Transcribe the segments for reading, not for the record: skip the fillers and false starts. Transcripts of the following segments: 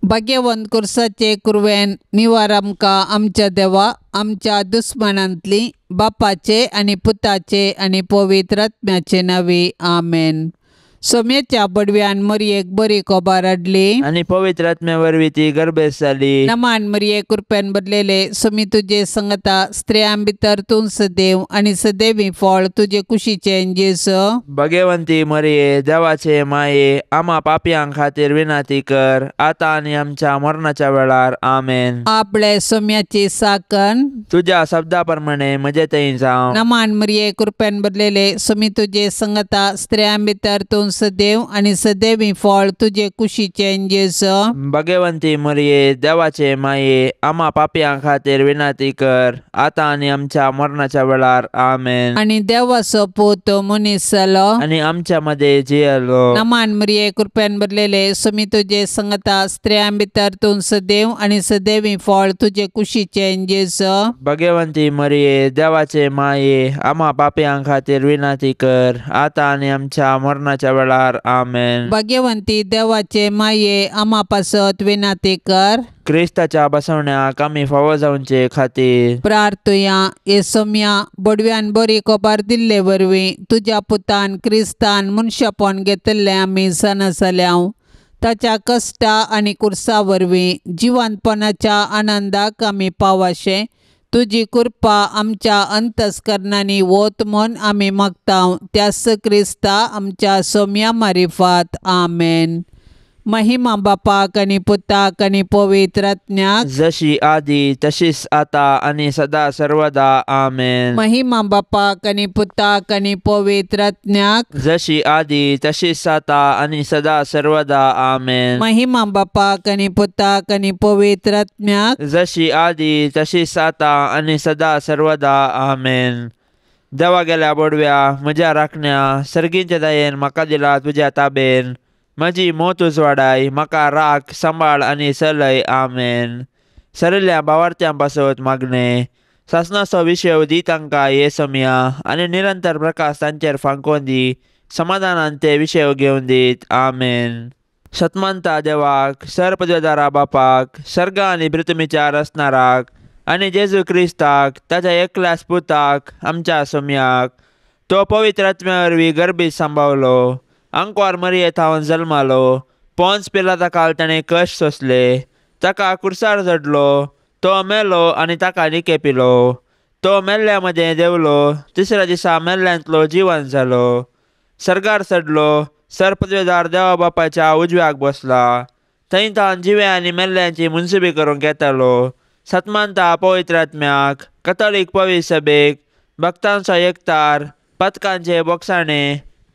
भाग्यवंत कुर्साचे कुरवेन निवार आमकां आमच्या देवा आमच्या दुस्मानांतली बापाचे आनी पुताचे आनी पवित्र आत्म्याचे नांवी आमेन. सोम्याच्या बडव्यान मरयेक बरी कोबार हाडली आनी पवित्र आत्म्या वरवीं ती गर्भेस्त जाली. नमान मरये कृपेन भरलेले सोमी तुजे संगता स्त्रियां भितर तूं सदैव आनी सदैवी फळ तुजे कुशीचें जेजू. भगवंती मरये देवाचे माये आमा पापयां खातीर विनंती कर आतां आनी आमच्या मरणाच्या वेळार आमेन. आपले सोम्याची साकन तुज्या शब्दा प्रमाणे म्हजे थंय जावं. नमान मरये कृपेन भरलेले सोमी तुजे संगता स्त्रियां भितर तूं सदैव आनी सदैवी फळ तुजे कुशीचें जेजू. भगवंती मरये देवाचे माये आमा पापयां खातीर विनंती कर आतां आनी आमच्या मरणाच्या वेळार आमेन. आनी देवाचो पूत मनीस जालो आनी आमच्या मदें जियेलो. नमान मरये कृपेन भरलेले सोमी तुजे संगता स्त्रियां भितर तूं सदैव आनी सदैवी फळ तुजे कुशीचें जेजू. भगवंती मरये देवाचे माये आमा पापयां खातीर विनंती कर आतां आनी आमच्या मरणाच्या वेळार आमेन. भाग्यवंती देवाचे माये आमा पासत विनंती कर. क्रिस्ताच्या बसवण्याक आमी फावो जावचे खातीर प्रार्थुया. हे सोम्या बडव्यान बरी कोबार दिल्ले वरवीं तुज्या पुतान क्रिस्तान मनशापण घेतिल्लें आमी जाणा जाल्याव ताच्या कश्टा आनी कुर्सा वरवीं जिवंतपणाच्या आनंदाक आमी पावाशें तुजी कृपा आमच्या अंतस्करणांनी वत म्हूण आमी मागता त्याच क्रिस्ता आमच्या सोम्या मारिफात आमेन. महिमा बापाक आनी पुताक आनी पवित्र आत्म्याक जशी आदी तशीच आता आनी सदा सर्वदा आमेन. महिमा बापाक आनी पुताक आनी पवित्र आत्म्याक जशी आदी तशीच आता आनी सदा सर्वदा आमेन. महिमा बापाक आनी पुताक आनी पवित्र आत्म्याक जशी आदी तशीच आता आनी सदा सर्वदा आमेन. देवा गेल्या बोडव्या म्हज्या राखण्या सर्गींच्या दयेन म्हाका दिला तुज्या ताबेन म्हजी मोत उजवाडाय म्हाका राख सांबाळ आनी चलय आमेन. सरिल्ल्या भावार्थ्यां पासत मागणें सासणाचो विशय दी तांकां हे समया आनी निरंतर प्रकाश तांचेर फांकोवन दी समाधानान ते विशय घेवन दीत आमेन. सतमानता देवाक सरपदवेदारा बापाक सर्ग आनी पृथ्वीच्या रचणाराक आनी जेजू क्रिस्ताक ताच्या एकल्याच पुताक आमच्या सोम्याक तो पवित्र आत्म्या वरवीं गर्भीत सांबावलो आंकवार मरये थावन जल्मालो पोन्स पिलाता काल ताणें कश्ट सोंसले ताका कुर्सार चडलो तो मेलो आनी ताका निके पिलो तो मेल्ल्या मदें देंवलो तिसऱ्या दिसा मेल्ल्यांतलो जिवन जालो सर्गार चडलो सरपदवेदार देवा बापाच्या उजव्याक बसला थंय तावन जिव्या आनी मेल्ल्यांची मुनसुबी करूंक येतालो. सतमानता पवित्र आत्म्याक कथोलीक पवित्र सभेक भक्तांचो एकतार पथकांचे बोगसाणे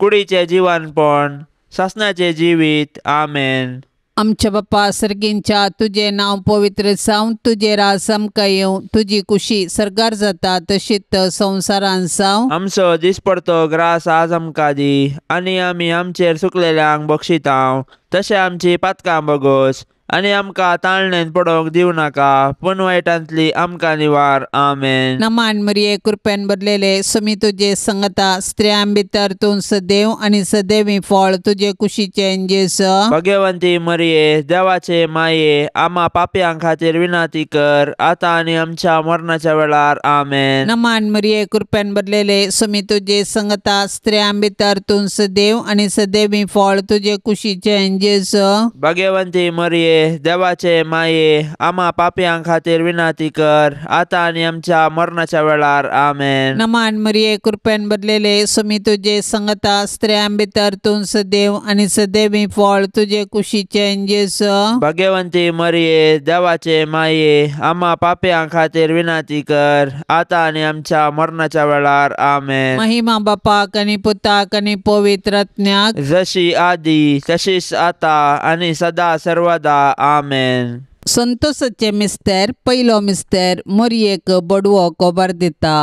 कुडीचें जिवनपण सासणाचें जिवीत आमेन. आमच्या बापा सर्गींच्या तुजें नांव पवित्र जावं तुजें राज आमकां येवं तुजी कुशी सर्गार जाता तशीच संवसारान जावं. आमचो दिसपडतो ग्रास आज आमकां दी आनी आमी आमचेर सुकलेल्यांक बक्षितांव तशें आमची पातकां बगोस आनी आमकां ताळणेन पडोवंक दिवं नाका पूण वायटांतली आमकां निवार आमेन. नमान मरये कृपेन भरलेले सोमी तुजे संगता स्त्रियां भितर तूं सदैव आनी सदैवी फळ तुजे कुशीचें जेजू. भगवंती मरये देवाचे माये आमा पापयां खातीर विनंती कर आतां आनी आमच्या मरणाच्या वेळार आमेन. नमान मरये कृपेन भरलेले सोमी तुजे संगता स्त्रियां भितर तूं सदैव आनी सदैवी फळ तुजे कुशीचें जेजू. भगवंती मरये देवाचे माये आमा पापयां खातीर विनंती कर आतां आनी आमच्या मरणाच्या वेळार आमेन. नमान मरये कृपेन भरलेले सोमी तुजे संगता स्त्रियां भितर तूं सदैव आनी सदैवी फळ तुजे कुशीचें जेजू. भगवंती मरये देवाचे माये आमा पापयां खातीर विनंती कर आतां आनी आमच्या मरणाच्या वेळार आमेन. महिमा बापाक आनी पुताक आनी पवित्र आत्म्याक जशी आदी तशीच आतां आनी सदा सर्वदा आमेन. संतोषाचे मिस्तेर पयलो मिस्तेर मोरयेक बडवो कोबार दिता.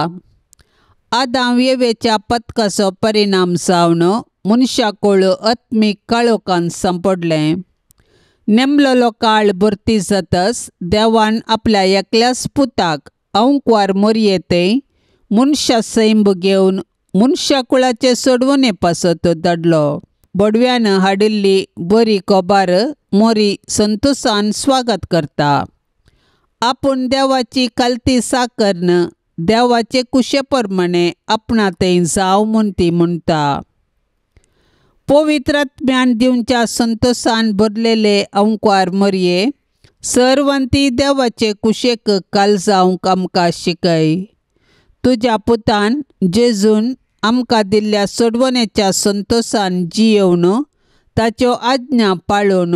आदाम येवेच्या पथकाचो परिणाम जावन मनशाकूळ आत्मीक काळोखान सांपडलें. नेमलेलो काळ भरती जातच देवान आपल्या एकल्याच पुताक अंकवार मोरये थंय मनशा सैंब घेवन मनशाकुळाचे सोडवणे पासत धाडलो. बोडव्यान हाडिल्ली बरी कोबार मोरी संतोसान स्वागत करता. आपूण देवाची कालती साकर्न देवाचे कुशे प्रमाणे आपणा थंय जावं म्हूण ती म्हणटा. पवित्र आत्म्यान दिवच्या संतोसान भरलेले अंकवार मोरये सर्वांती देवाचे कुशेक काल जावंक आमकां शिकय. तुज्या पुतान जेजून आमकां दिल्ल्या सोडवण्याच्या संतोसान जियेवन ताच्यो आज्ञा पाळून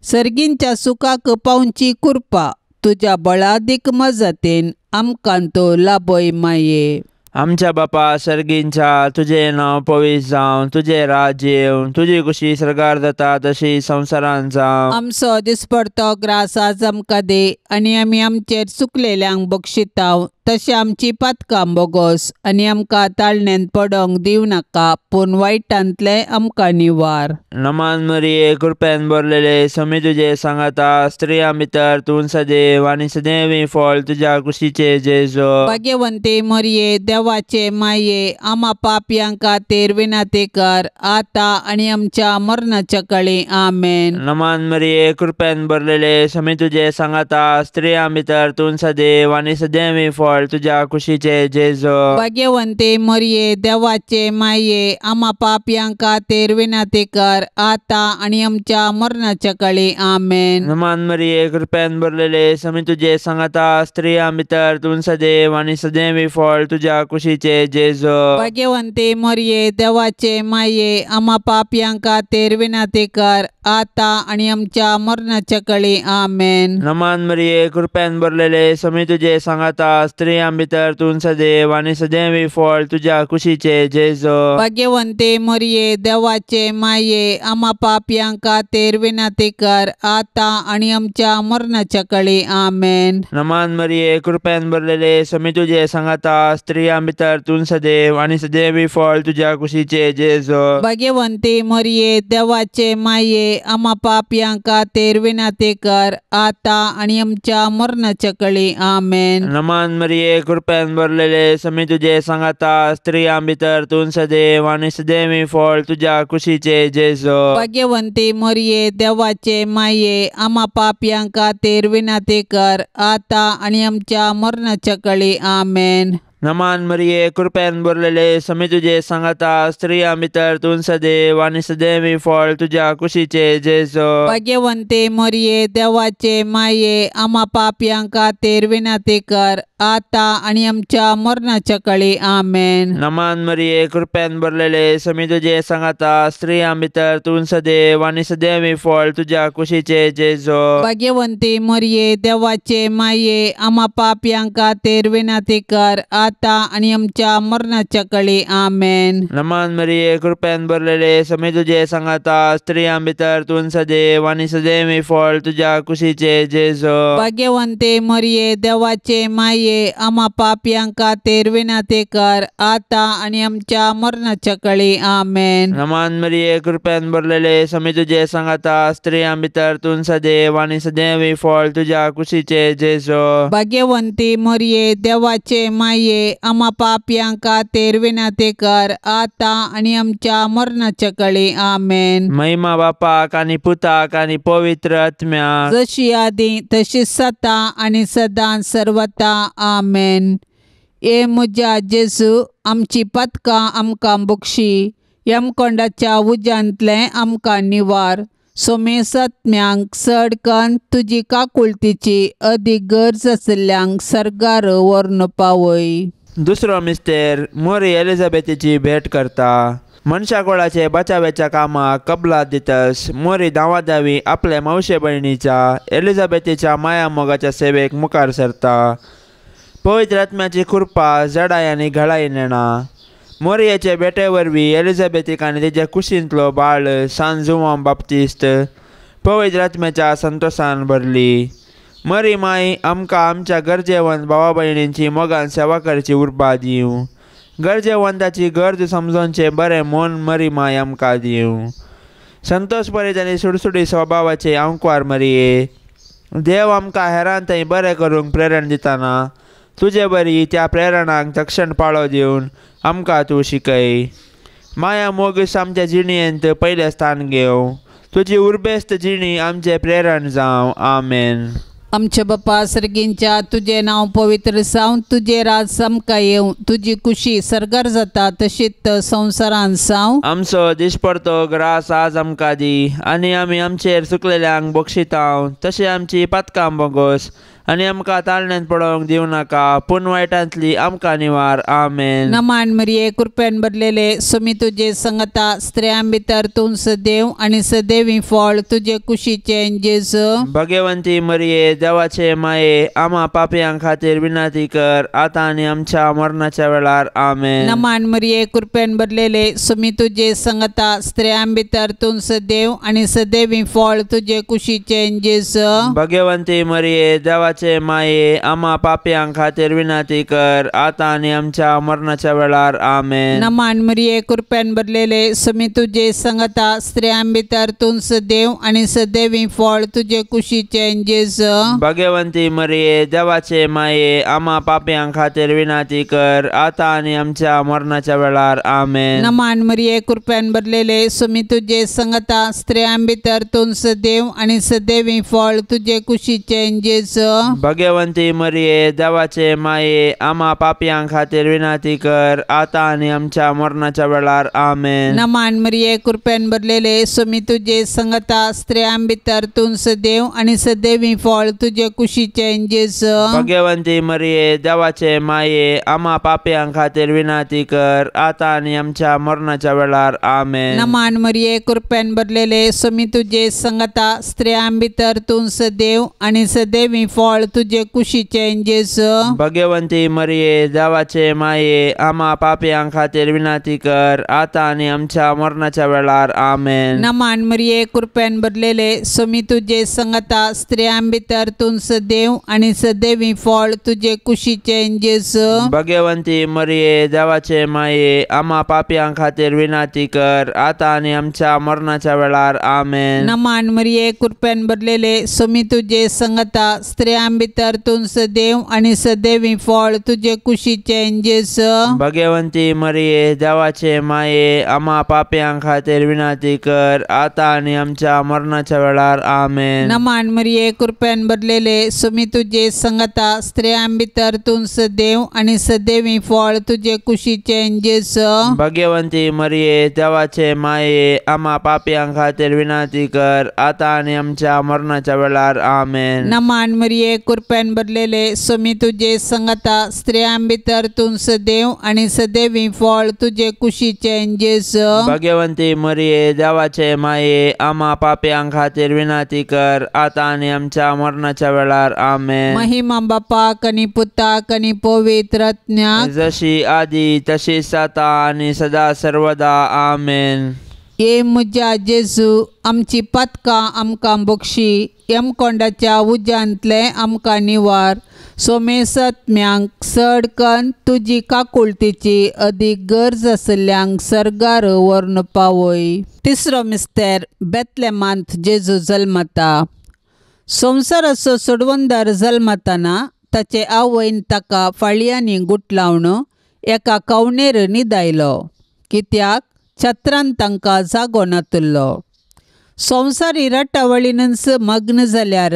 सर्गींच्या सुखाक पावची कृपा तुज्या बळादीक मजतीन आमकां तो लाभय माये. आमच्या बापा सर्गींच्या तुजें नांव पवित्र जावं, तुजें राज्य येवं, तुजी कुशी सर्गार जाता तशी संवसारांत जावं. आमचो दिसपडतो ग्रास आज आमकां दी आनी आमी आमचेर चुकलेल्यांक बक्षिताव तशें आमची पातकां बोगोस आनी आमकां ताळण्यांत पडोंक दिवं नाका पूण वायटांतलें आमकां निवार. नमान मरिये कृपेन भरलेले समी तुजे सांगाता, स्त्रियां भितर तूं सदैव आनी सदैवी फळ तुज्या कुशीचे जेजू. भाग्यवंती मरिये देवाचे माये आमा पापयां खातीर विनंती कर आतां आनी आमच्या मरणाच्या काळी. आमेन. नमान मरिये कृपेन भरलेले समी तुजे सांगाता, स्त्रियां भितर तूं सदैव आनी सदैवी फळ तुज्या कुशीचे जेजू. भाग्यवंती मरिये देवाचे माये आमा पापयां खातीर विनंती कर आतां आनी आमच्या मरणाच्या काळी. आमेन. नमान मरिये कृपेन भरलेले समी तुजे सांगाता, स्त्रियां भितर तूं सदैव आनी सदैवी फळ तुज्या कुशीचे जेजू. भाग्यवंती मरिये देवाचे माये आमा पापयां खातीर विनंती कर आतां आनी आमच्या मरणाच्या काळी. आमेन. नमान मरिये कृपेन भरलेले समी तुजे सांगाता, स्त्रियां भितर तूं सदैव आनी सदैवी फळ तुज्या कुशीचे जेजू. भाग्यवंती मरिये देवाचे माये आमा पापयां खातीर विनंती कर आतां आनी आमच्या मरणाच्या काळी. आमेन. नमान मरिये कृपेन भरलेले समी तुजे सांगाता, स्त्रियां भितर तूं सदैव आनी सदैवी फळ तुज्या कुशीचे जेजू. भाग्यवंती मरिये देवाचे माये आमा पापयां खातीर विनंती कर आतां आनी आमच्या मरणाच्या काळी. आमेन. नमान मरिये कृपेन भरलेले समी तुजे सांगाता, स्त्रियां भितर तूं सदैव आनी सदैवी फळ तुज्या कुशीचे जेजू. भाग्यवंती मरिये देवाचे माये आमा पापयां खातीर विनंती कर आतां आनी आमच्या मरणाच्या काळी. आमेन. नमान मरिये कृपेन भरलेले समी तुजे सांगाता, स्त्रियां भितर तूं सदैव आनी सदैवी फळ तुज्या कुशीचे जेजू. भाग्यवंती मरिये देवाचे माये आमा पापयां खातीर विनंती कर आतां आनी आमच्या मरणाच्या काळी. आमेन. नमान मरिये कृपेन भरलेले समी तुजे सांगाता, स्त्रियां भितर तूं सदैव आनी सदैवी फळ तुज्या कुशीचे जेजू. भाग्यवंती मरिये देवाचे माये आमा पापयां खातीर विनंती कर आतां आनी आमच्या मरणाच्या काळी. आमेन. नमान मरिये कृपेन भरलेले समी तुजे सांगाता, स्त्रियां भितर तूं सदैव आनी सदैवी फळ तुज्या कुशीचे जेजू. भाग्यवंती मरिये देवाचे माये आमा पापयां खातीर विनंती कर आतां आनी आमच्या मरणाच्या काळी. आमेन. नमान मरिये कृपेन भरलेले समी तुजे सांगाता, स्त्रियां भितर तूं सदैव आनी सदैवी फळ तुज्या कुशीचे जेजू. भाग्यवंती मरिये देवाचे माये आमा पापयां खातीर विनंती कर आतां आनी आमच्या मरणाच्या काळी. आमेन. महिमा बापाक आनी पुताक आनी पवित्र आत्म्याक, जशी आदी तशी सदां आनी सदां सर्वता. आमेन. ए म्हज्या जेजू आमची पातकां आमकां बक्षी, यमकोंडाच्या उज्यांतलें आमकां निवार, सोमेसत्म्यांक चड कन्न तुजी काकुळतीची अदीक गरज आशिल्ल्यांक सर्गार व्हरून पावय. दुसरो मिस्तेर मोरी एलिझाबेथीची भेट करता. मनशाकुळाचे बचाव्याच्या कामाक कबलात दितस मोरी धांवाधावी आपल्या मावशे भयणीच्या एलिझाबेथीच्या माया मोगाच्या सेवेक मुखार सरता. पवित्र आत्म्याची कृपा जडाय आनी घळाय नेणा. मोरयेचे भेटे वरवीं एलिझाबेथीक आनी तिच्या कुशींतलो बाळ सान जुवांव बाप्तिस्त पवित्र आत्म्याच्या संतोसान भरली. मरी माई आमकां आमच्या गरजेवंत भावा भयणींची मोगान सेवा करची उर्बा दिवं. गरजेवंताची गरज समजोवचें बरें मन मरी माय आमकां दिवं. संतोष परीत आनी सुडसुडी स्वभावाचे आंकवार मरिये, देव आमकां हेरां थंय बरें करूंक प्रेरण दिताना तुजे बरी त्या प्रेरणाक तक्षण पाळो दिवन आमकां तूं शिकय. माया मोग आमच्या जिणेंत पयलें स्थान घेवं. तुजी उर्बेस्त जिणी आमचें प्रेरण जावं. आमेन. आमच्या बापा सर्गींच्या तुजें नांव पवित्र जावं, तुजें राज आमकां येवं, तुजी कुशी सर्गार जाता तशीच संवसारांत जावं. आमचो दिसपडतो ग्रास आज आमकां दी आनी आमी आमचेर चुकलेल्यांक बक्षितांव तशें आमची पातकां बोगोस आनी आमकां ताळण्यांत पडोवंक दिवं नाका पूण वायटांतली आमकां निवार. आमेन. नमान मरिये कृपेन भरलेले सुमी तुजे संगता, स्त्रियां भितर तूं सदैव आनी सदैवी फळ तुजे कुशीचें जेजू. भगवंती मरिये देवाचे माये आमा पापयां खातीर विनंती कर आतां आनी आमच्या मरणाच्या वेळार. आमेन. नमान मरिये कृपेन भरलेले सुमी तुजे संगता, स्त्रियां भितर तूं सदैव आनी सदैवी फळ तुजे कुशीचें जेजू. भगवंती मरिये देवाचे माये आमा पापयां खातीर विनंती कर आतां आनी आमच्या मरणाच्या वेळार. आमेन. नमान मरिये कृपेन भरलेले सुमी तुजे संगता, स्त्रियां भितर तूं सदैव आनी सदैवी फळ तुजे कुशीचें जेजू. भगवंती मरिये देवाचे माये आमा पापयां खातीर विनंती कर आतां आनी आमच्या मरणाच्या वेळार. आमेन. नमान मरिये कृपेन भरलेले सुमी तुजे संगता, स्त्रियां भितर तूं सदैव आनी सदैवी फळ तुजे कुशीचें जेजू. भगवंती मरिये देवाचे माये आमा पापयां खातीर विनंती कर आतां आनी आमच्या मरणाच्या वेळार. आमेन. नमान मरिये कृपेन भरलेले सुमी तुजे संगता, स्त्रियां भितर तूं सदैव आनी सदैवी फळ तुजे कुशीचें जेजू. भगवंती मरिये देवाचे माये आमा पापयां खातीर विनंती कर आतां आनी आमच्या मरणाच्या वेळार. आमेन. नमान मरिये कृपेन भरलेले सुमी तुजे संगता, स्त्रियां भितर तूं सदैव आनी सदैवी फळ तुजे कुशीचें जेजू. भगवंती मरिये देवाचे माये आमा पापयां खातीर विनंती कर आतां आनी आमच्या मरणाच्या वेळार. आमेन. नमान मरिये कृपेन भरलेले सुमी तुजे संगता, स्त्रियां भितर तूं सदैव आनी सदैवी फळ तुजे कुशीचें जेजू. भगवंती मरिये देवाचे माये आमा पापयां खातीर विनंती कर आतां आनी आमच्या मरणाच्या वेळार. आमेन. नमान मरिये कृपेन भरलेले सुमी तुजे संगता, स्त्रियां भितर तूं सदैव आनी सदैवी फळ तुजे कुशीचें जेजू. भगवंती मरिये देवाचे माये आमा पापयां खातीर विनंती कर आतां आनी आमच्या मरणाच्या वेळार. आमेन. नमान मरिये कृपेन भरलेले सुमी तुजे संगता, स्त्रियां भितर तूं सदैव आनी सदैवी फळ तुजे कुशीचें जेजू. भगवंती मरिये देवाचे माये आमा पापयां खातीर विनंती कर आतां आनी आमच्या मरणाच्या वेळार. आमेन. नमान मरिये कृपेन भरलेले सुमी तुजे संगता, स्त्रियां भितर तूं सदैव आनी सदैवी फळ तुजे कुशीचें जेजू. भगवंती मरिये देवाचे माये आमा पापयां खातीर विनंती कर आतां आनी आमच्या मरणाच्या वेळार. आमेन. महिमा बापाक आनी पुताक आनी पवित्र आत्म्याक, जशी आदी तशीच आतां आनी सदा सर्वदा. आमेन. ये म्हज्या जेजू आमची पातकां आमकां बक्षी, यमकोंडाच्या उज्यांतलें आमकां निवार, सोमेसत्म्यांक चड कन्न तुजी काकुळतीची अदीक गरज आशिल्ल्यांक सर्गार व्हरून पावय. तिसरो मिस्तेर बेतलेमांत जेजू जल्मता. संवसाराचो सोडवणदार जल्मताना ताचे आवयन ताका फाळयांनी गुटलावन एका कवणेर न्हिदायलो, कित्याक छत्रान तांकां जागो नातुल्लो. संवसारी रटावळीनच मग्न जाल्यार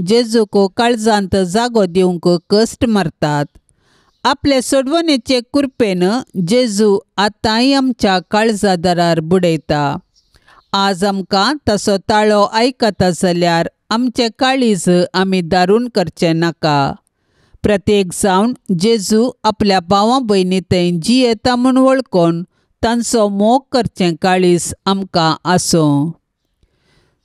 जेजूक काळजांत जागो दिवंक कश्ट मारतात. आपले सोडवणेचे कृपेन जेजू आतांय आमच्या काळजा दारार बुडयता. आज आमकां तसो ताळो आयकता जाल्यार आमचें काळीज आमी दारून करचें नाका. प्रत्येक जावन जेजू आपल्या भावा भयणी थंय जियेता म्हूण वळखून तांचो मोग करचें काळीज आमकां आसूं.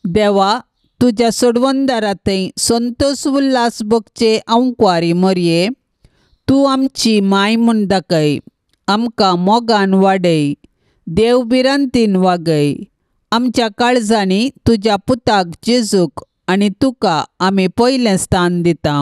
देवा तुज्या सोडवणदारा थंय संतोष उल्हास भोगचे आंकवारी मरये, तूं आमची माय म्हूण दाखय, आमकां मोगान वाडय, देव भिरांतीन वागय. आमच्या काळजांनी तुज्या पुताक जेजूक आनी तुका आमी पयलें स्थान दिता.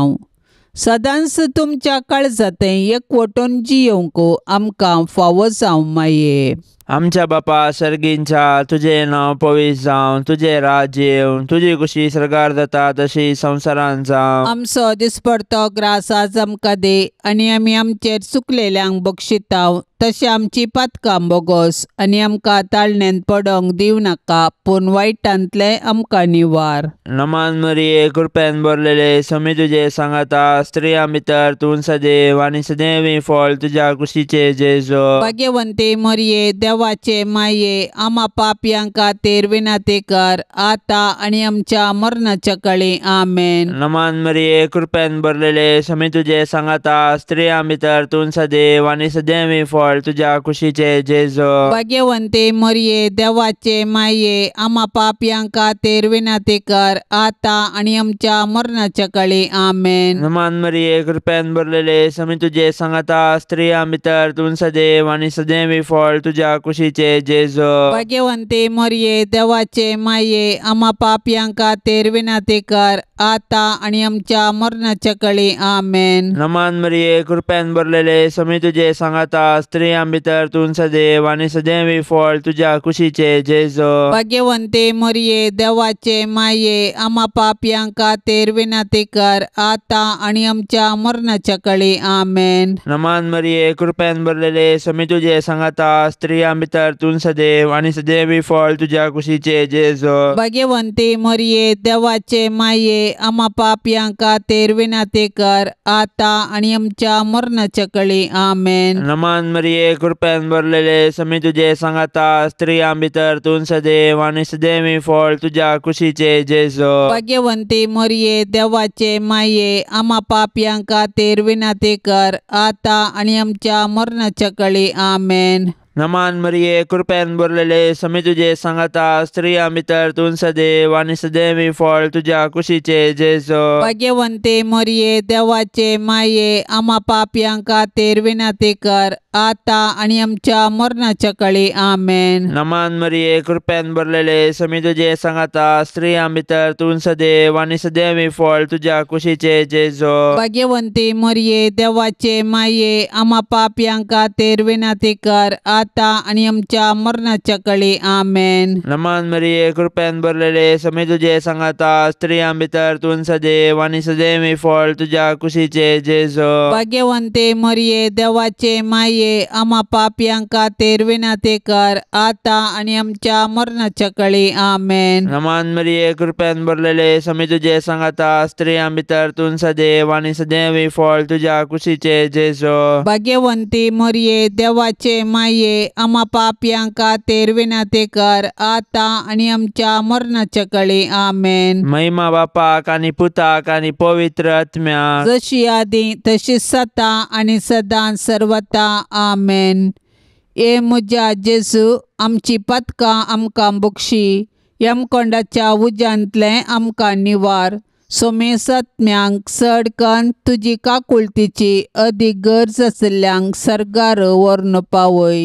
सदांच तुमच्या काळजांत एकवटून जियोवंक आमकां फावो जावं माये. आमच्या बापा सर्गींच्या तुजें नांव पवित्र जावं, तुजें राज्य येवं, तुजी कुशी सर्गार जाता तशी संवसारांत जावं। आमचो दिसपडतो ग्रास आज आमकां दी आनी आमी आमचेर चुकलेल्यांक बक्षिताव तशें आमची पातकां बोगोस आनी आमकां ताळण्यांत पडोंक दिवं नाका पूण वायटांतलें आमकां निवार। नमान मरिये कृपेन भरलेले स्वामी तुजे सांगाता, स्त्रियां भितर तूं सदैव आनी सदैवी फळ तुज्या कुशीचे जेजू। भाग्यवंती मरिये देवाचे माये आमा पापयां खातीर विनंती कर आतां आनी आमच्या मरणाच्या काळी। आमेन। नमान मरिये कृपेन भरलेले स्वामी तुजे सांगाता, स्त्रियां भितर तूं सदैव आनी सदैवी फळ तुज्या कुशीचे जेजू। भाग्यवंती मरिये देवाचे माये आमा पापयां खातीर विनंती कर आतां आनी आमच्या मरणाच्या काळी। आमेन। नमान मरिये कृपेन भरलेले स्वामी तुजे सांगाता, स्त्रियां भितर तूं सदैव आनी सदैवी फळ तुज्या कुशीचे जेजू। भाग्यवंती मरिये देवाचे माये आमा पापयां खातीर विनंती कर आतां आनी आमच्या मरणाच्या काळी। आमेन। नमान मरिये कृपेन भरलेले स्वामी तुजे सांगाता, स्त्रियां भितर तूं सदैव आनी सदैवी फळ तुज्या कुशीचे जेजू। भाग्यवंती मरिये देवाचे माये आमा पापयां खातीर विनंती कर आतां आनी आमच्या मरणाच्या काळी। आमेन। नमान मरिये कृपेन भरलेले स्वामी तुजे सांगाता, स्त्रियां भितर तूं सदैव आनी सदैवी फळ तुज्या कुशीचे जेजू। भाग्यवंती मरिये देवाचे माये आमा पापयां खातीर विनंती कर आतां आनी आमच्या मरणाच्या काळी। आमेन। नमान मरिये कृपेन भरलेले स्वामी तुजे सांगाता, स्त्रियां भितर तूं सदैव आनी सदैवी फळ तुज्या कुशीचे जेजू। भाग्यवंती मरिये देवाचे माये आमा पापयां खातीर विनंती कर आतां आनी आमच्या मरणाच्या काळी। आमेन। नमान मरिये कृपेन भरलेले स्वामी तुजे सांगाता, स्त्रियां भितर तूं सदैव आनी सदैवी फळ तुज्या कुशीचे जेजू। भाग्यवंती मरिये देवाचे माये आमा पापयां खातीर विनंती कर आतां आनी आमच्या मरणाच्या काळी। आमेन। नमान मरिये कृपेन भरलेले स्वामी तुजे सांगाता, स्त्रियां भितर तूं सदैव आनी सदैवी फळ तुज्या कुशीचे जेजू। भाग्यवंती मरिये देवाचे माये आमा पापयां खातीर विनंती कर आतां आनी आमच्या मरणाच्या काळी। आमेन। नमान मरिये कृपेन भरलेले स्वामी तुजे सांगाता, स्त्रियां भितर तूं सदैव आनी सदैवी फळ तुज्या कुशीचे जेजू। भाग्यवंती मरिये देवाचे माये आमा पापयां खातीर विनंती कर आतां आनी आमच्या मरणाच्या काळी। आमेन। नमान मरिये कृपेन भरलेले स्वामी तुजे सांगाता, स्त्रियां भितर तूं सदैव आनी सदैवी फळ तुज्या कुशीचे जेजू। भाग्यवंती मरिये देवाचे माये आमा पापयां खातीर विनंती कर आतां आनी आमच्या मरणाच्या काळी। आमेन। महिमा बापाक आनी पुताक आनी पवित्र आत्म्याक, जशी आदी तशी सदां आनी सदां सर्वता। आमेन। ए म्हज्या जेजू आमची पातकां आमकां बक्षी, यमकोंडाच्या उज्यांतलें आमकां निवार, सोमेसत्म्यांक चड कन्न तुजी काकुळतीची अदीक गरज आशिल्ल्यांक सर्गार व्हरून पावय।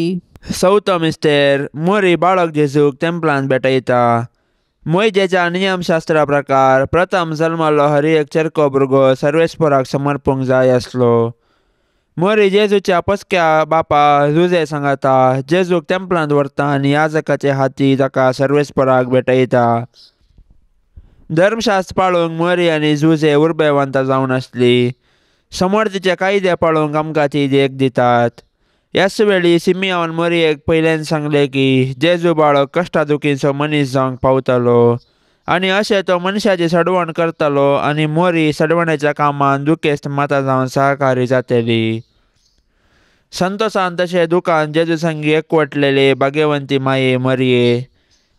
चवथो मिस्तेर मोरी बाळक जेजूक तेंपलांत भेटयता। मोयजेच्या नियमशास्त्रा प्रकार प्रथम जल्मालो हर एक चेरको भुरगो सर्वेस्पराक समर्पूंक जाय आसलो। मोरी जेजूच्या पसक्या बापा जुजे सांगाता जेजूक तेंपलांत व्हरता आनी याजकाचे हाती ताका सर्वेस्पराक भेटयता। धर्मशास्त्र पाळूंक मोरी आनी जुजे उर्बेवंत जावन आसली। समर्थीचे कायदे पाळूंक आमकां ती देख दितात। ह्याच वेळी सिमियान मोरयेक पयल्यान सांगलें की जेजू बाळक कश्टा दुखीचो मनीस जावंक पावतलो आनी अशें तो मनशाची सडवण करतलो आनी मोरी सडवणेच्या कामान दुखेस्त माता जावन सहकारी जातली। संतोसान तशें दुकान जेजू संगी एकवटलेले भाग्यवंती माये मरये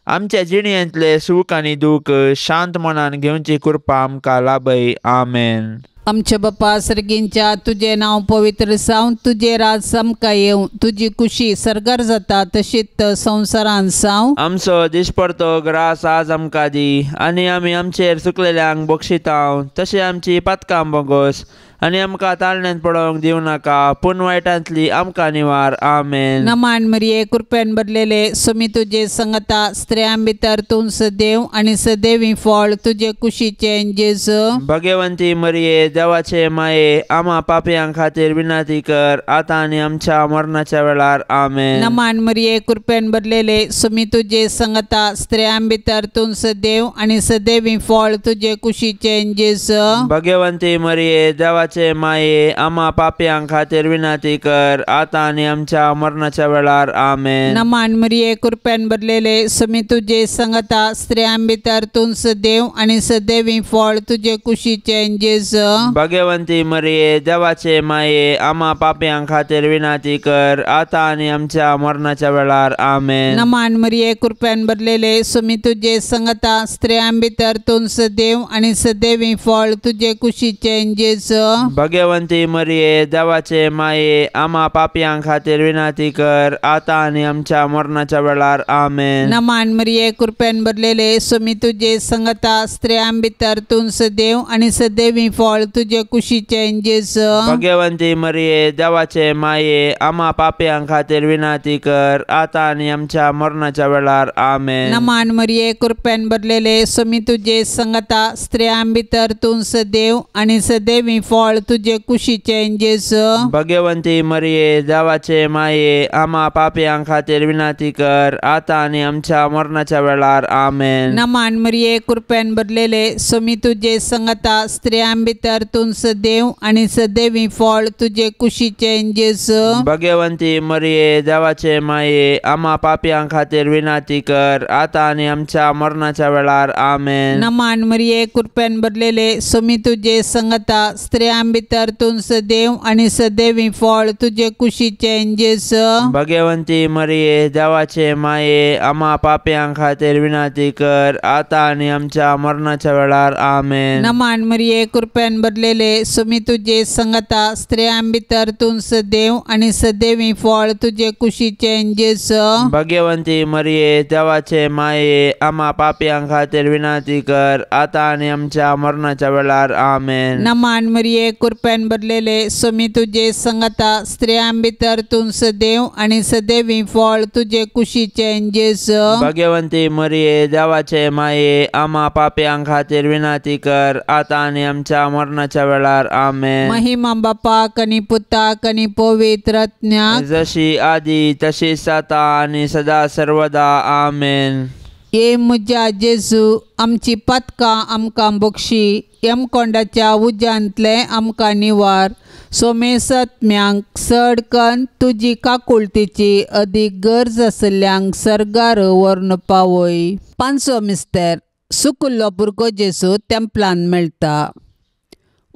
आमच्या जिणेंतले सूख आनी दूख शांत मनान घेवची कृपा आमकां लाभय। आमेन। आमच्या बापा सर्गींच्या तुजें नांव पवित्र जावं, तुजें राज आमकां येवं, तुजी कुशी सर्गार जाता तशीच संवसारांत जावं। आमचो दिसपडतो ग्रास आज आमकां दी आनी आमी आमचेर चुकलेल्यांक बक्षितांव तशें आमची पातकां बोगोस आनी आमकां ताळण्यांत पडोवंक दिवं नाका, पूण वायटांतली आमकां निवार. आमेन. नमान मरिये, कृपेन भरलेले, सुमी तुजे संगता, स्त्रियां भितर तूं सदैव आनी सदैवी फळ तुजे कुशीचें जेजू. भगवंती मरिये, देवाचे माये, आमा पापयां खातीर विनंती कर, आतां आनी आमच्या मरणाच्या वेळार. आमेन. नमान मरिये, कृपेन भरलेले, सुमी तुजे संगता, स्त्रियां भितर तूं सदैव आनी सदैवी फळ तुजे कुशीचें जेजू. भगवंती मरिये, देवाचे माये, आमा पापयां खातीर विनंती कर, आतां आनी आमच्या मरणाच्या वेळार. आमेन. नमान मरिये, कृपेन भरलेले, सुमी तुजे संगता, स्त्रियां भितर तूं सदैव आनी सदैवी फळ तुजे कुशीचें जेजू. भगवंती मरिये, देवाचे माये, आमा पापयां खातीर विनंती कर, आतां आनी आमच्या मरणाच्या वेळार. आमेन. नमान मरिये, कृपेन भरलेले, सुमी तुजे संगता, स्त्रियां भितर तूं सदैव आनी सदैवी फळ तुजे कुशीचें जेजू. भगवंती मरिये, देवाचे माये, आमा पापयां खातीर विनंती कर, आतां आनी आमच्या मरणाच्या वेळार. आमेन. नमान मरिये, कृपेन भरलेले, सुमी तुजे संगता, स्त्रियां भितर तूं सदैव आनी सदैवी फळ तुजे कुशीचें जेजू. भगवंती मरिये, देवाचे माये, आमा पापयां खातीर विनंती कर, आतां आनी आमच्या मरणाच्या वेळार. आमेन. नमान मरिये, कृपेन भरलेले, सुमी तुजे संगता, स्त्रियां भितर तूं सदैव आनी सदैवी फळ तुजे कुशीचें जेजू. भगवंती मरिये, देवाचे माये, आमा पापयां खातीर विनंती कर, आतां आनी आमच्या मरणाच्या वेळार. आमेन. नमान मरिये, कृपेन भरलेले, सुमी तुजे संगता, स्त्रियां भितर तूं सदैव आनी सदैवी फळ तुजे कुशीचें जेजू. भगवंती मरिये, देवाचे माये, आमा पापयां खातीर विनंती कर, आतां आनी आमच्या मरणाच्या वेळार. आमेन. नमान मरिये, कृपेन भरलेले, सुमी तुजे संगता, स्त्रियां भितर तूं सदैव आनी सदैवी फळ तुजे कुशीचें जेजू. भगवंती मरिये, देवाचे माये, आमा पापयां खातीर विनंती कर, आतां आनी आमच्या मरणाच्या वेळार. आमेन. नमान मरिये, कृपेन भरलेले, सुमी तुजे संगता, स्त्रियां भितर तूं सदैव आनी सदैवी फळ तुजे कुशीचें जेजू. भगवंती मरिये, देवाचे माये, आमा पापयां खातीर विनंती कर, आतां आनी आमच्या मरणाच्या वेळार. आमेन. नमान मरिये, कृपेन भरलेले, सुमी तुजे संगता, स्त्रियां भितर तूं सदैव आनी सदैवी फळ तुजे कुशीचें जेजू. भगवंती मरिये, देवाचे माये, आमा पापयां खातीर विनंती कर, आतां आनी आमच्या मरणाच्या वेळार. आमेन. महिमा बापाक आनी पुताक आनी पवित्र आत्म्याक, जशी आदी तशीच आतां आनी सदा सर्वदा. आमेन. ये म्हज्या जेजू, आमची पातकां आमकां बक्षी, यमकोंडाच्या उज्यांतलें आमकां निवार, सोमेसत्म्यांक चड कन्न तुजी काकुळतीची अदीक गरज आशिल्ल्यांक सर्गार व्हरून पावय. पांचवो मिस्तेर, सुकुल्लो भुरगो जेजू तेंपलान मेळटा.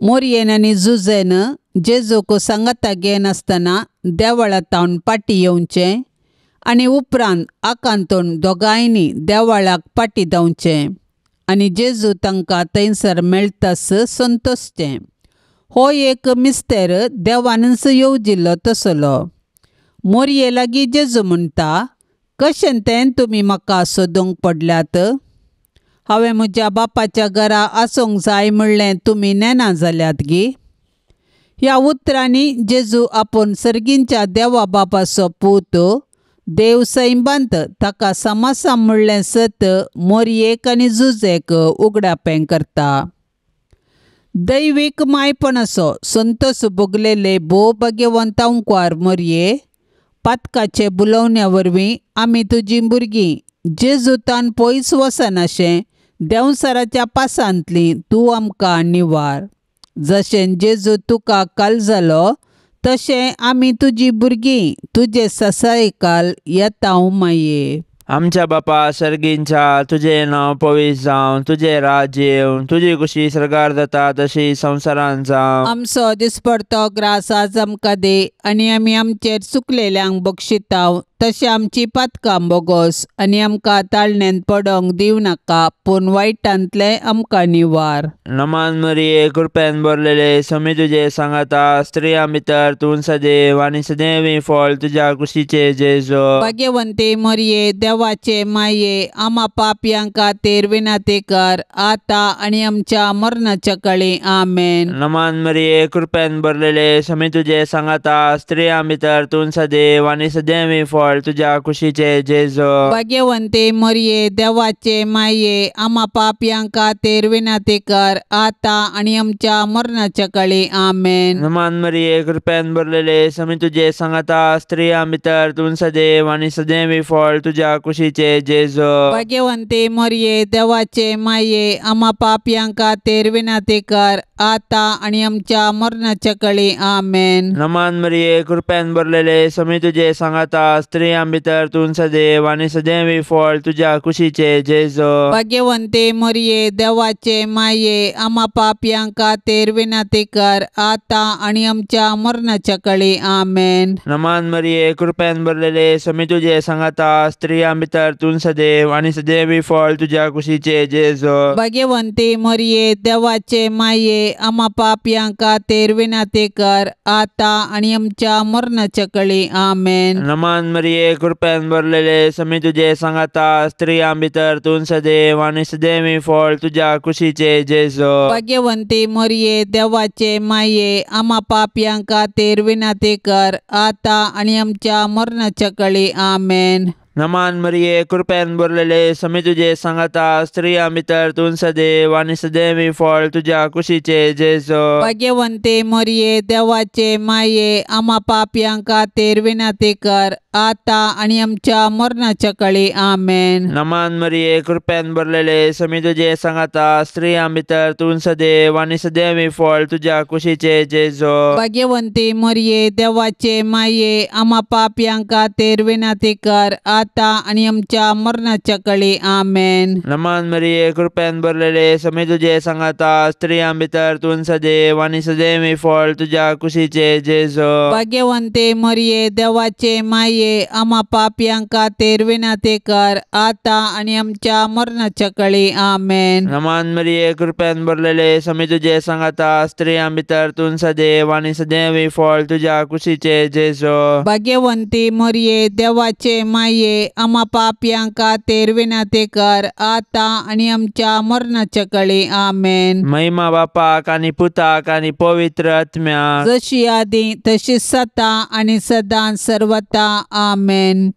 मोरयेन आनी जुजेन जेजूक सांगाता घेनासतना देवळांत पाटी येवचें आनी उपरांत आकांतून दोगांयनी देवळाक पाटी धांवचें आनी जेजू तांकां थंयसर मेळटास संतोशचें. हो एक मिस्तेर देवानच येवजिल्लो तसलो. मोरये लागीं जेजू म्हणटा, कशें तें तुमी म्हाका सोदूंक पडल्यात? हांवें म्हज्या बापाच्या घरा आसूंक जाय म्हणलें तुमी नेना जाल्यात गी? ह्या उतरांनी जेजू आपूण सर्गींच्या देवा बापाचो पूत, देव सैंबांत ताका समासा म्हणलें सत मोरयेक आनी जुजेक उगडापें करता. दैवीक मायपणाचो संतोष भोगलेले भोव भाग्यवंत अंकवार मोरये, पातकाचे बुलोवण्या वरवीं आमी तुजीं भुरगीं जेजूतान पयस वचनाशें देंवसाराच्या पासांतली तूं आमकां निवार. जशें जेजू तुका काल जालो तशें आमी तुजी भुरगीं तुजे ससायकाल येता माये. आमच्या बापा सर्गींच्या, तुजें नांव पवित्र जावं, तुजें राज्य येवं, तुजी खुशी सर्गार जाता तशी संवसारांत जावं. आमचो दिसपडतो ग्रास आज आमकां दी आनी आमी आमचेर चुकलेल्यांक बक्षिताव तशें आमची पातकां बोगोस आनी आमकां ताळण्यांत पडोंक दिवं नाका, पूण वायटांतलें आमकां निवार. नमान मरिये, कृपेन भरलेले, स्वामी तुजे सांगाता, स्त्रियां भितर तूं सदैव आनी सदैवी फळ तुज्या कुशीचें जेजू. भाग्यवंती मरिये, देवाचे माये आमा पापयां खातीर विनंती कर आतां आनी आमच्या मरणाच्या कळी आमेन। नमान मरिये कृपेन भरलेले स्वामी तुजे सांगाता स्त्रियां भितर तूं सदैव आनी सदैवी फळ तुज्या कुशीचे जेजू। भाग्यवंती मरिये देवाचे माये आमा पापयां खातीर विनंती कर आतां आनी आमच्या मरणाच्या कळी आमेन। नमान मरिये कृपेन भरलेले स्वामी तुजे सांगाता स्त्रियां भितर तूं सदैव आनी सदैवी फळ तुज्या कुशीचे जेजू। भाग्यवंती मरिये देवाचे माये आमा पापयां खातीर विनंती कर आतां आनी आमच्या मरणाच्या कळी आमेन। नमान मरिये कृपेन भरलेले स्वामी तुजे सांगाता स्त्रियां भितर तूं सदैव आनी सदैवी फळ तुज्या कुशीचे जेजू। भाग्यवंती मरिये देवाचे माये आमा पापयां खातीर विनंती कर आतां आनी आमच्या मरणाच्या कळी आमेन। नमान मरिये कृपेन भरलेले स्वामी तुजे सांगाता स्त्रियां भितर तूं सदैव आनी सदैवी फळ तुज्या कुशीचे जेजू। भाग्यवंती मरिये देवाचे माये आमा पापयां खातीर विनंती कर आतां आनी आमच्या मरणाच्या कळी आमेन। नमान मरिये कृपेन भरलेले स्वामी तुजे सांगाता स्त्रियां भितर तूं सदैव आनी सदैवी फळ तुज्या कुशीचे जेजू। भाग्यवंती मरिये देवाचे माये आमा पापयां खातीर विनंती कर आतां आनी आमच्या मरणाच्या कळी आमेन। नमान मरिये कृपेन भरलेले स्वामी तुजे सांगाता स्त्रियां भितर तूं सदैव आनी सदैवी फळ तुज्या कुशीचे जेजू। भाग्यवंती मरिये देवाचे माये आमा पापयां खातीर विनंती कर आतां आनी आमच्या मरणाच्या कळी आमेन। नमान मरिये कृपेन भरलेले स्वामी तुजे सांगाता स्त्रियां भितर तूं सदैव आनी सदैवी फळ तुज्या कुशीचे जेजू। भाग्यवंती मरिये देवाचे माये आमा पापयां खातीर विनंती कर आतां आनी आमच्या मरणाच्या कळी आमेन। नमान मरिये कृपेन भरलेले स्वामी तुजे सांगाता स्त्रियां भितर तूं सदैव आनी सदैवी फळ तुज्या कुशीचे जेजू। भाग्यवंती मरिये देवाचे माये आमा पापयां खातीर विनंती कर आतां आनी आमच्या मरणाच्या कळी आमेन। नमान मरिये कृपेन भरलेले स्वामी तुजे सांगाता स्त्रियां भितर तूं सदैव आनी सदैवी फळ तुज्या कुशीचे जेजू। भाग्यवंती मरिये देवाचे माये आमा पापयां खातीर विनंती कर आतां आनी आमच्या मरणाच्या कळी आमेन। महिमा बापाक आनी पुताक आनी पवित्र आत्म्याक, जशी आदी तशी सदां आनी सदां सर्वता आमेन।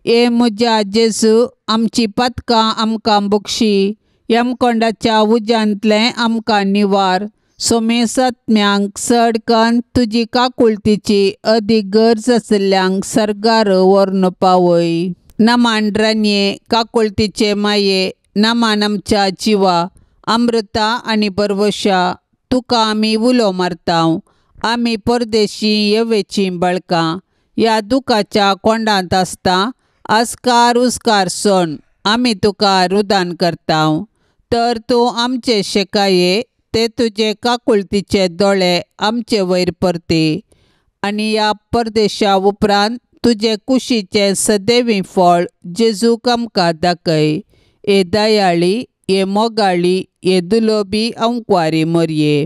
ए म्हज्या जेजू आमची पदकां आमकां बक्षी, यमकोंडाच्या उज्यांतलें आमकां निवार, सोमेसत्म्यांक चड कन्न तुजी काकुळतीची अदीक गरज आशिल्ल्यांक सर्गार व्हरून पावय। नमान रानये काकुळतीचे माये, नमान आमच्या जिवा अमृता आनी बरवशा, तुका आमी उलो मारता, आमी परदेशी येवेचीं बळकां, ह्या दुखाच्या कोंडांत आसता आस्कार उस्कार सोन आमी तुका रुदान करता, तर तूं आमचे शेकाये ते तुजे काकुळतीचे दोळे आमचे वयर परती आनी ह्या परदेशा उपरांत तुजे कुशीचें सदैवी फळ जेजूक आमकां दाखय। ए दयाळी, ए मोगाळी, ए दुलोबी अंकवारी मरये,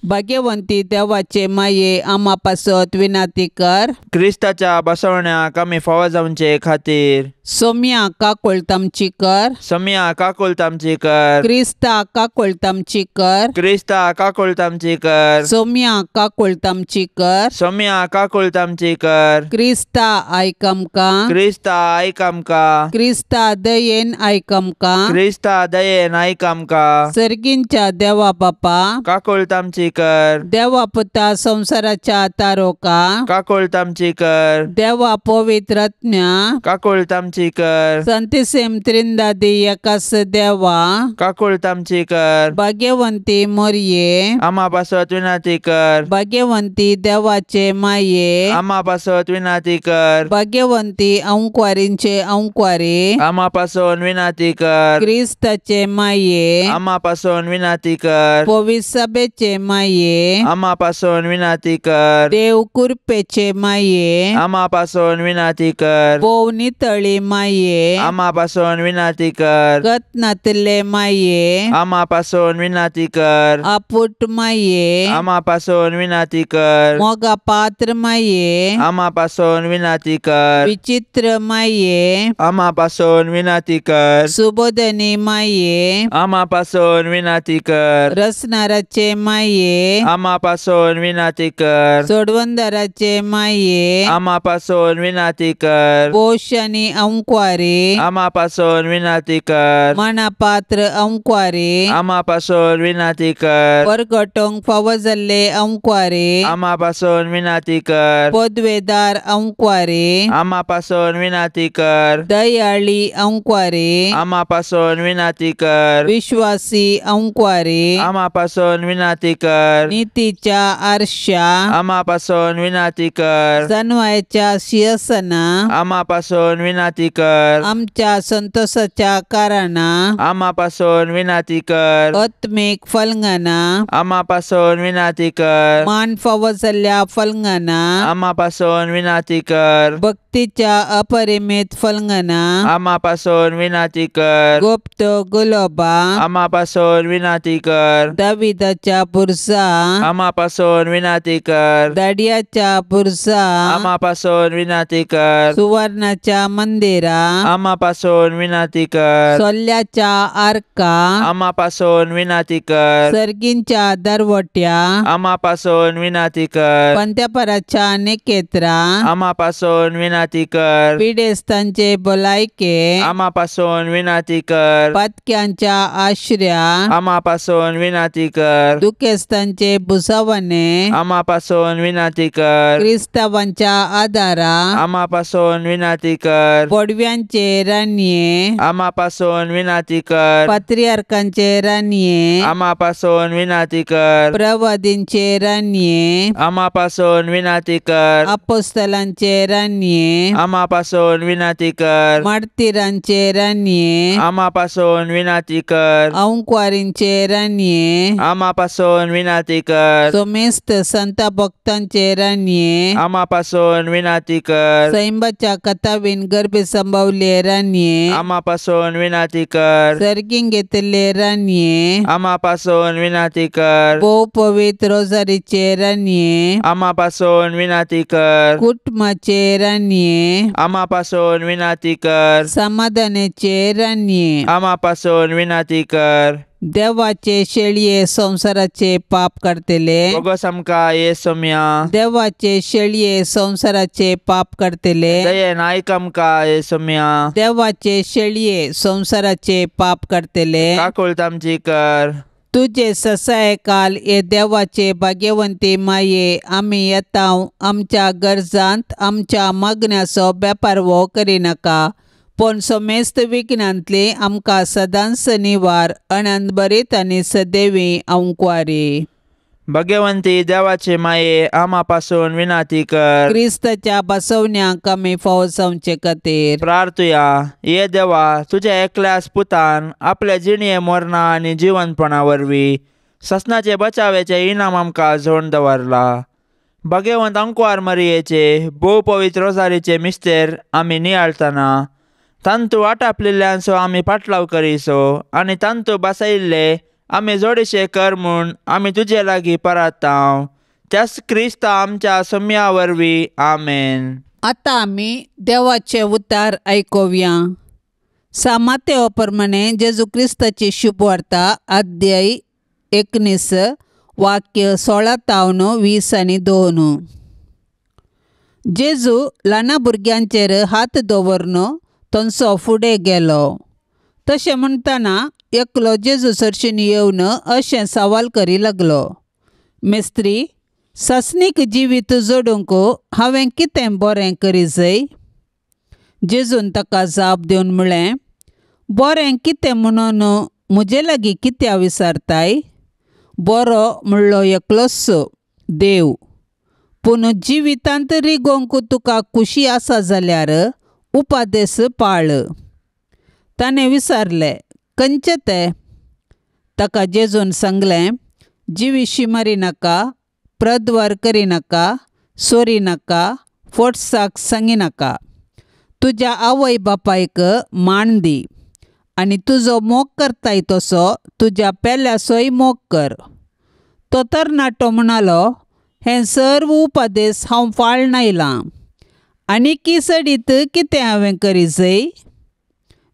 भाग्यवंती देवाचे माये आमा पासत विनंती कर। क्रिस्ताच्या बसवण्याक आमी फावो जावचे खातीर सोम्या काकुळट आमची कर, सोम्या काकुळट आमची कर, क्रिस्ता काकुळट आमची कर, क्रिस्ता काकुळट आमची कर, सोम्या काकुळट आमची कर, सोम्या काकुळट आमची कर, क्रिस्ता आयक आमकां, क्रिस्ता आयक आमकां, क्रिस्ता दयेन आयक आमकां, क्रिस्ता दयेन आयक आमकां, सर्गींच्या देवा बापा काकुळट आमची कर, देवा पुता संवसाराच्या तारोका काकुळट आमची कर, देवा पवित्र आत्म्या काकुळट आमची कर, संतिसेम त्रिंदादी एकास देवा काकुळट आमची कर, भाग्यवंती मोरये आमा पासत विनंती कर, भाग्यवंती देवाचे माये आमा पासत विनंती कर, भाग्यवंती अंकवारींचे अंकवारी आमा पासून विनंती कर, क्रिस्ताचे माये आमा पासून विनंती कर, पवित्र सभेचे माये माये आमा पासून विनाती कर। देव कुरपेचे माये आमा पासून विनाती कर। भोव नितळी माये आमा पासून विनाती कर। गत नातले माये आमा पासून विनाती कर। आपुट माये आमा पासून विनाती कर। मोगा पात्र माये आमा पासून विनाती कर। विचित्र माये आमा पासून विनाती कर। सुबोधनी माये आमा पासून विनाती कर। रसनाराचे माये आमा पासून विनाती कर। सोडवंदराचे माये आमा पासून विनाती कर। पोश आनी अंकवारी आमा पासून विनाती कर। मनापात्र अंकवारी आमा पासून विनाती कर। परगटोंक फावो जाल्ले अंकवारी आमा पासून विनाती कर। पदवेदार अंकवारी आमा पासून विनाती कर। दयाळी अंकवारी आमा पासून विनाती कर। विश्वासी अंकवारी आमा पासून विनाती कर। नीतीच्या आरशा आमा पासून विनाती कर। जनवायच्या शिरसना आमा पासून विनाती कर। आमच्या संतोषाच्या कारणा आमा पासून विनाती कर। आत्मिक फलंगना आमा पासून विनाती कर। मान फावो जाल्ल्या फलंगना आमा पासून विनाती कर। भक्तीच्या अपरिमित फलंगना आमा पासून विनाती कर। गुप्त गुलोबा आमा पासून विनाती कर। दाविदाच्या बुरसा आमा पासून विनाती कर। दाडियाच्या बुरसा आमा पासून विनाती कर। सुवर्णाच्या मंदिरा आमा पासून विनाती कर। सोल्याच्या आर्का आमा पासून विनाती कर। सर्गींच्या दरवट्या आमा पासून विनाती कर। पंत्यापराच्या निकेत्रा आमा पासून विनाती कर। पिडेस्तांचे भलायके आमा पासून विनाती कर। पातक्यांच्या आश्र्या आमा पासून विनाती कर। दुखेस्तांचे भुसावणे आमा पासून विनाती कर। क्रिस्तावांच्या आदारा आमा पासून विनाती कर। पडव्यांचे रानये आमा पासून विनाती कर। पात्रियार्कांचे रानये आमा पासून विनाती कर। प्रवादींचे रानये आमा पासून विनाती कर। अपोस्तलांचे रानये आमा पासून विनाती कर। मार्तीरांचे रानये आमा पासून विनाती कर। अंकवारींचे रानये आमा पासून विनाती कर। सोमेस्त संत भक्तांचे रानये आमा पासून विनाती कर। सैंबाच्या कथावीन गर्भे संभवले रानये आमा पासून विनाती कर। सर्गीं घेतिल्ले रानये आमा पासून विनाती कर। भोव पवित्र रोजारीचे रानये आमा पासून विनाती कर। कुटुंबाचे रानये आमा पासून विनाती कर। समाधानाचे रानये आमा पासून विनाती कर। देवाचे शेळये संवसाराचे पाप काडटले बोगस आमकां ये सोम्या। देवाचे शेळये संवसाराचे पाप काडटले दयेन आयक आमकां ये सोम्या। देवाचे शेळये संवसाराचे पाप काडटले काकूळत आमची कर। तुजे ससाय काल हे देवाचे भाग्यवंती माये आमी येता आमच्या गरजांत आमच्या मागण्याचो बेपारवो करिनाका पूण समेस्त विघ्नांतली आमकां सदांच निवार अनंतभरीत आनी सदैवी अंकवारी। भगवंती देवाचे माये आमा पासून विनाती कर। क्रिस्ताच्या बसवण्याक आमी फावो जावचे खातीर प्रार्थुया। ये देवा, तुझ्या एकल्याच पुतान आपल्या जिणये मरणा आनी जिवनपणा वरवीं ससनाचे बचावेचे इनाम आमकां जोडून दवरला। भगवंत अंकवार मरियेचे भोव पवित्र रोजारीचे मिस्तेर आमी नियाळतना तांतू वाटापलिल्ल्यांचो आमी पाटलाव करीसो आनी तांतू बसयिल्ले आमी जोडीशे कर म्हूण आमी तुजे लागीं परातांव त्याच क्रिस्ता आमच्या सम्या वरवीं आमेन। आतां आमी देवाचे उतार आयकुया। सामातेव प्रमाणे जेजू क्रिस्ताची शुभवार्ता अध्याय 19 वाक्य 16 तावन 20 आनी 2। जेजू ल्हाना भुरग्यांचेर हात दवरून तांचो फुडें गेलो। तशें म्हणटना एकलो जेजू सरशीन येवन अशें सवाल करी लागलो, मेस्त्री, सासणीक जिवीत जोडूंक हांवें कितें बरें करी जाय? जेजून ताका जाप दिवन म्हळें, बरें कितें म्हणून म्हजे लागीं कित्याक विचारताय? बरो म्हणलो एकलोच देव, पूण जिवितांत रिगोवंक तुका खुशी आसा जाल्यार उपादेस पाळ। ताणें विचारलें, खंयचे ते? ताका जेजून सांगलें, जिविशी मारी नाका, प्रद्वार करिनाका, सोरी नाका, फोटसाक सांगिनाका. तुज्या आवय बापायक मान दी आनी तुजो मोग करताय तसो तुज्या पेल्याचोय मोग कर. तो तरणाटो म्हणालो, हें सर्व उपदेश हांव पाळून आयलां, आनी की सडीत कितें हांवें करी जाय?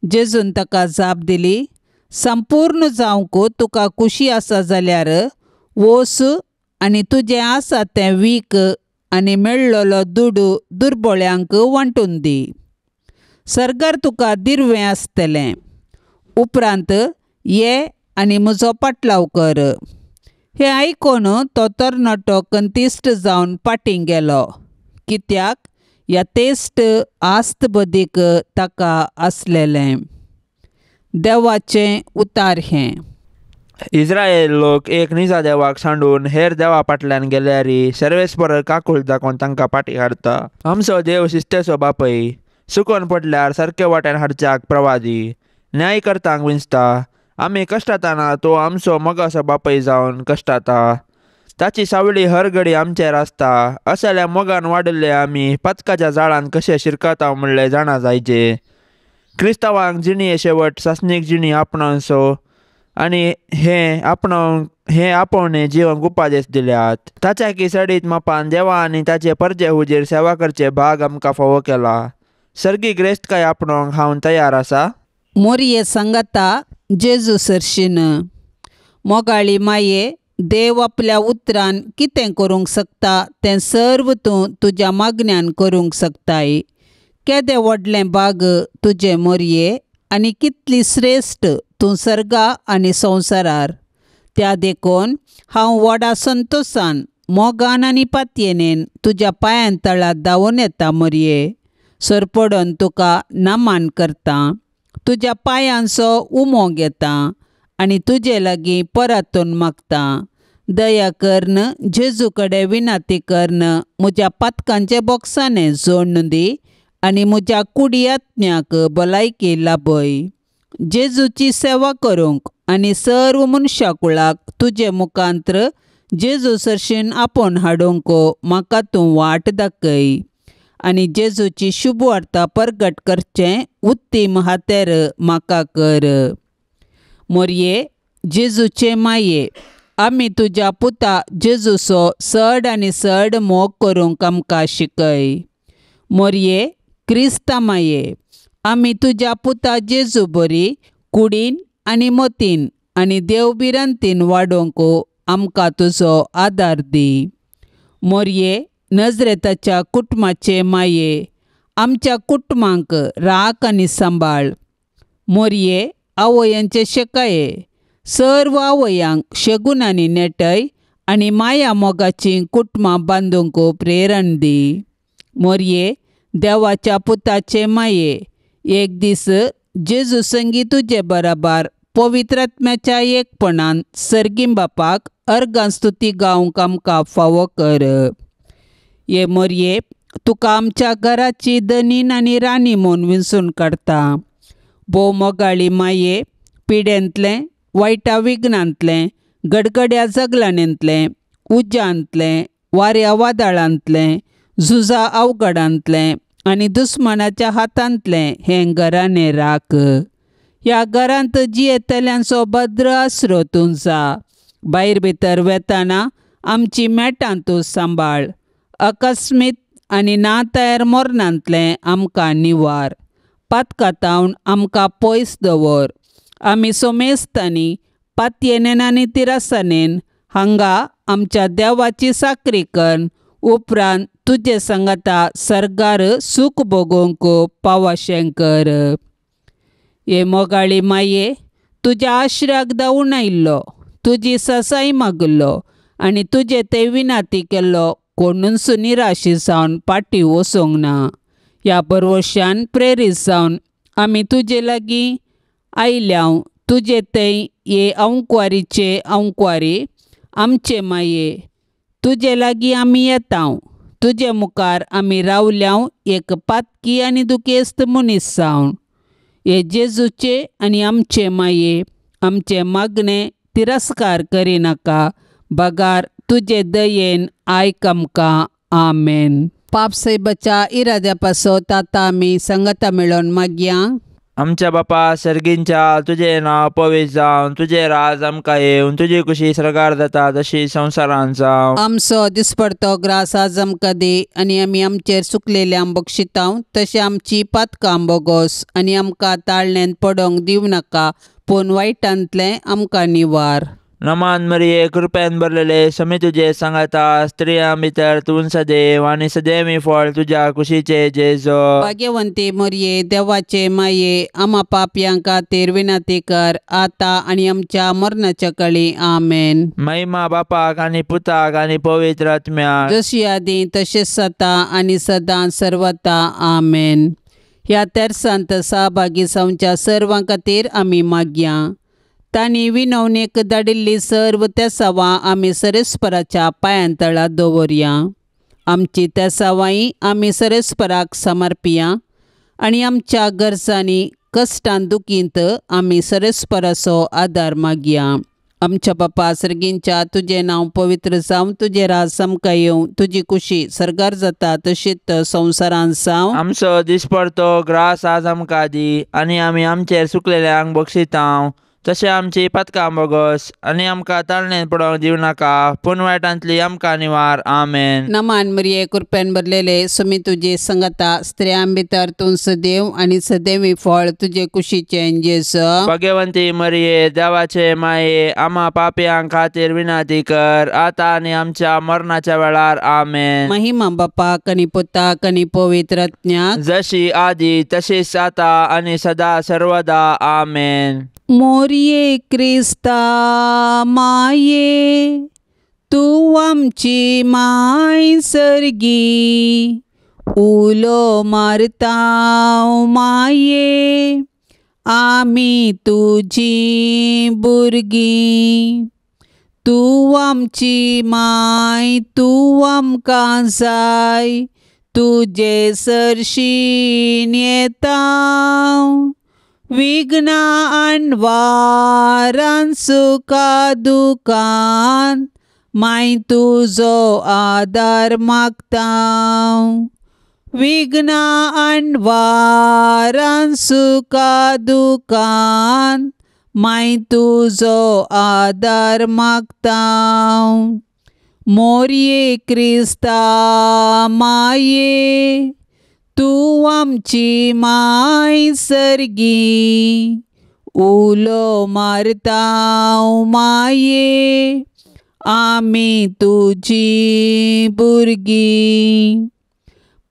जेजून ताका जाप दिली, संपूर्ण जावंक तुका खुशी आसा जाल्यार वोस आनी तुजें आसा तें वीक आनी मेळ्ळलो दुडू दुर्बोळ्यांक वांटून दी. सर्गार तुका दिर्वें आसतलें. उपरांत ये आनी म्हजो पाटलाव कर. हें आयकून तो तरणाटो कंतिश्ट जावन फाटीं गेलो, कित्याक यथेश्ट आस्त बदीक ताका आसलेलें. देवाचें उतार हें. इस्रायल लोक एक निजा देवाक सांडून हेर देवा फाटल्यान गेल्यारी सर्वेस्पर काकूळ दाखोवन तांकां फाटीं हाडता. आमचो देव शिस्तेचो बापय, सुकोन पडल्यार सारके वाट्यान हाडच्याक प्रवादी, न्याय करतांक विंचता. आमी कश्टाताना तो आमचो मोगाचो बापय जावन कश्टाता. ताची सावळी हर घडी आमचेर आसता. असल्या मोगान वाडिल्ले आमी पातकाच्या जाळान कशें शिरकता म्हणलें जाणा जायचे. क्रिस्तांवांक जिणये शेवट सासणीक जिणी आपणावचो आनी हें आपणावंक हें आपोवणें जिवंक उपादेश दिल्यात. ताच्या की सडीत मापान देवा आनी ताचे परजे हुजीर सेवा करचे भाग आमकां फावो केला. सर्गी ग्रेस्तकाय आपणावंक हांव तयार आसा. मोरये सांगाता जेजू सरशीन. मोगाळी माये, देव आपल्या उतरान कितें करूंक शकता तें सर्व तूं तुज्या मागण्यान करूंक शकताय. केदें व्हडलें बाग तुजें मोरये आनी कितली श्रेश्ठ तूं सर्गा आनी संवसारार. त्या देखून हांव व्हडा संतोशान मोगान आनी पातयेनेन तुज्या पांयां तळा धांवून येता मोरये. सरपडून तुका नमान करता, तुज्या पांयांचो उमो घेता आनी तुजे लागीं परतून मागता. दया करून जेजू कडेन विनंती करून म्हज्या पातकांचे बोक्साने जोडून दी आनी म्हज्या कुडी आत्म्याक भलायकी लाभय. जेजूची सेवा करूंक आनी सर्व मनशाकुळाक तुजे मुखांत्र जेजू सरशीन आपोवन हाडूंक म्हाका तूं वाट दाखय आनी जेजूची शुभवार्ता परगट करचें उत्तीम हातेर म्हाका कर. मोरये जेजूचे माये, आमी तुज्या पुता जेजूचो चड आनी चड मोग करूंक आमकां शिकय. मोरये क्रिस्ता माये, आमी तुज्या पुता जेजू बरी कुडीन आनी मतीन आनी देवभिरांतीन वाडोवंक आमकां तुजो आदार दी. मोरये नजरेताच्या कुटुंबाचे माये, आमच्या कुटुंबांक राख आनी सांबाळ. मोरये आवयांचे शेकाये, सर्व आवयांक शेगुणांनी नेटय आनी माया मोगाचीं कुटुंबां बांदूंक प्रेरण दी. मोरये देवाच्या पुताचे माये, एक दीस जेजू संगी तुजे बराबर पवित्र आत्म्याच्या एकपणान सर्गीं बापाक अर्गां स्तुती गावंक आमकां फावो कर. ये मोरये तुका आमच्या घराची धनीन आनी राणी म्हूण विंचून काडटा. भोव मोगाळी माये, पिडेंतलें, वायटा विघ्नांतलें, गडगड्या जगलाणेंतलें, उज्यांतलें, वाऱ्या वादळांतलें, झुजा अवघडांतलें आनी दुस्मानाच्या हातांतलें हें घराणें राख. ह्या घरांत जियेतल्यांचो भद्र आसरो तूं जा. भायर भितर वेताना आमची मेटां तूं सांबाळ. अकस्मीत आनी ना तयार मरणांतलें आमकां निवार. पातकातावन आमकां पयस दवर. आमी सोमेस्तांनी पातयेनेन आनी तिरासानेन हांगा आमच्या देवाची साकरी करून उपरांत तुजे सांगाता सर्गार सूख भोगोवंक पावाशें कर. हे मोगाळी माये, तुज्या आश्र्याक धांवून आयिल्लो, तुजी ससाई मागिल्लो आनी तुजे ते विनाती केल्लो कोणूच निराशी जावन फाटीं वचूंक ना. ह्या भरवश्यान प्रेरीत जावन आमी तुजे लागीं आयल्याव. तुजे थंय हे अंकवारीचे अंकवारी आमचे माये, तुजे लागीं आमी येता. तुजे मुखार आमी रावल्याव एक पातकी आनी दुखेस्त मनीस जावन. हे जेजूचे आनी आमचे माये, आमचे मागणें तिरस्कार करिनाका, बगार तुजे दयेन आयक आमकां. आमेन. पाप सायबाच्या इराद्या पासत आतां आमी संगता मेळोवन मागया. आमच्या बापा सर्गींच्या तुजें नांव पवित्र जावन, तुजें राज आमकां येवन, तुजी कुशी सर्गार जाता तशी संवसारांत जावं. आमचो दिसपडतो ग्रास आज आमकां दी आनी आमी आमचेर चुकलेल्यांक बक्षितांव तशें आमची पातकां बोगोस आनी आमकां ताळण्यांत पडोंक दिवं नाका पूण वायटांतलें आमकां निवार. नमान मरिये कृपेन भरलेले समी तुजे सांगाता, स्त्रियां भितर तूं सदैव आनी सदैवी फळ तुज्या कुशीचे जेजो. भाग्यवंती मरिये देवाचे माये आमा पापयां खातीर विनंती कर आतां आनी आमच्या मरणाच्या कळी. आमेन. महिमा बापाक आनी पुताक आनी पवित्र आत्म्याक, जशी आदी तशेंच सता आनी सदां सर्वता. आमेन. ह्या तेरसांत सहभागी जावच्या सर्वां खातीर आमी मागया. तांणी विनवणेक धाडिल्ली सर्व तेसावां आमी सरेस्पराच्या पांयांतळा दवरया. आमची तेसावांय आमी सरेस्पराक समर्पिया आनी आमच्या गरजांनी कश्टान दुखींत आमी सरेस्पराचो आदार मागया. आमच्या बापा सर्गींच्या तुजें नांव पवित्र जावं, तुजें राज आमकां येवं, तुजी कुशी सर्गार जाता तशीच संवसारांत जावं. आमचो दिसपडतो ग्रास आज आमकां दी आनी आमी आमचेर चुकलेल्यांक बक्षितांव तशें आमची पातकां बोगस आनी आमकां ताळणेन पडोवंक दिवं नाका पूण वायटांतली आमकां निवार. आमेन. नमान मरिये कृपेन भरलेले सुमी तुजे संगता, स्त्रियां भितर तूं सदैव आनी सदैवी फळ तुजे कुशीचें जेजू. भाग्यवंती मरिये देवाचे माये आमा पापयां खातीर विनंती कर आतां आनी आमच्या मरणाच्या वेळार. आमेन. महिमा बापाक आनी पुताक आनी पवित्र आत्म्याक, जशी आदी तशीच आतां आनी सदा सर्वदा. आमेन. मोरये क्रिस्ता माये तूं आमची माय सर्गी, उलो मारता माये आमी तुजी भुरगीं. तूं आमची माय तूं आमकां जाय, तुजे सरशीन येता विघ्नां अणवारान सुखा दुखान माय तुजो आदार मागता. विघ्नां अणवारान सुखा दुखान माय तुजो आदार मागता. मोरये क्रिस्ता माये तूं आमची माय सर्गी, उलो मारता माये आमी तुजी भुरगीं.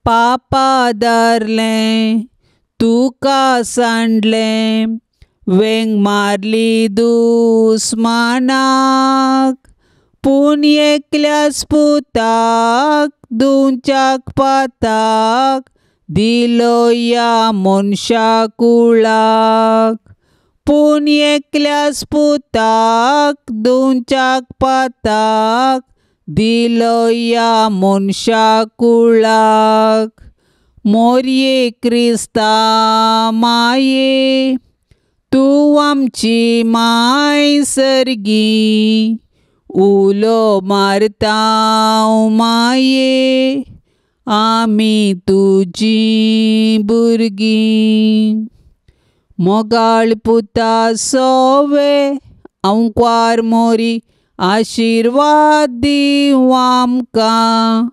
पापा धरलें तुका सांडलें, वेंग मारली दुस्मानाक, पूण एकल्याच पुताक दिवच्याक पाताक दिलो ह्या मनशा कुळाक. पूण एकल्याच पुताक दिवच्याक पाताक दिलो ह्या मनशा कुळाक. मोरये क्रिस्ता माये तूं आमची माय सर्गी, उलो मारता माये आमी तुजी भुरगीं. मोगाळ पुता सोवे अंकवार मोरी आशिर्वाद दीवं आमकां.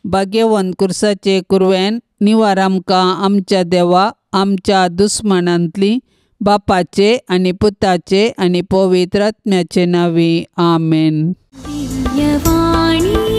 भाग्यवंत कुर्साचे कुरवेन निवार आमकां आमच्या देवा आमच्या दुस्मनांतली, बापाचे आनी पुताचे आनी पवित्र आत्म्याचे नांवी. आमेन. दिव्यवाणी.